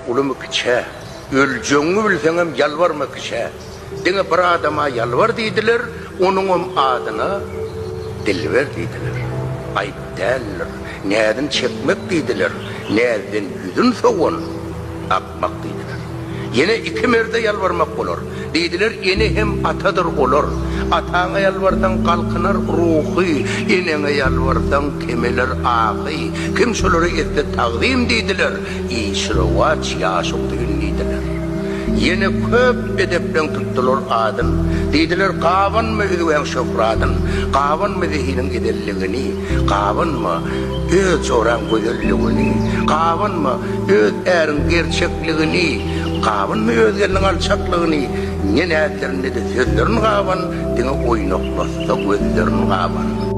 ulumy kiçä. Öljegiňi bilseňem ýalbarma kişä. Diňe bir adama ýalbar diýdiler, onuňam adyna Dilber diýdiler. Aýyp däldir, näzin çekmek diýdiler, näzden ýüzün sowan akmak diýdiler. Ýene iki merde ýalbarmak bolar. Diýdiler, ene hem atadyr olar. Ataňa ýalbarsaň galkynar ruhy, eneňe ýalbarsaň kemeler ahy. Kim şolara etse tagzym diýdiler, Işi rowaç, ýaşy uzyn diýdiler. Ýene köp edepleň tutdular adyn. Diýdiler, gabanma özgäň şöhradyn, gabanma zehiniň ezelligini, gabanma öz joraň gözelligini, gabanma öz äriň gerçekligini, gabanma öz gelniň alçaklygyny, ne näzlerin, ne-de sözlerin gaban, diňe oýnaklasa gözlerin gaban.